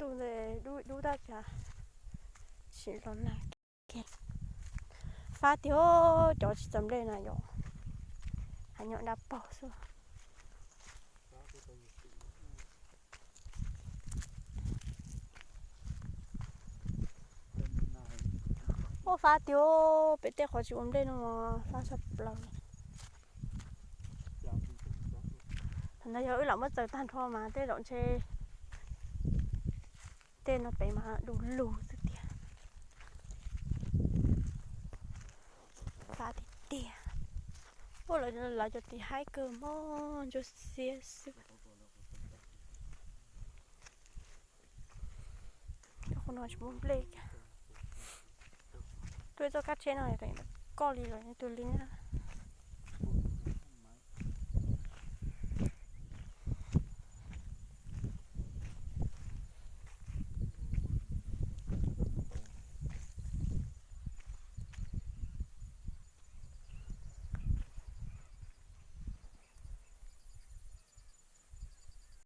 Tus ntawd dub dub tab sis tsis los nag. Fab tiag, cov tsis txawm nplej na yom, hais nyom dab paug xwb. Ua fab tiag, pem tej qhov tsis ua nplej no fab tshaj plaws. Thaum ntawd yog wb lam muab txaws tag nrho mas tej zaum ntshe tej no pem mas du lug xwb tiag. Fab tiag tiag. Ua lawv cov tim haib kawg mog, ntsuab xiab xwb. Qhov no tsis muaj nplej. Tuaj txoj kab tsheb no koj li los tus li na.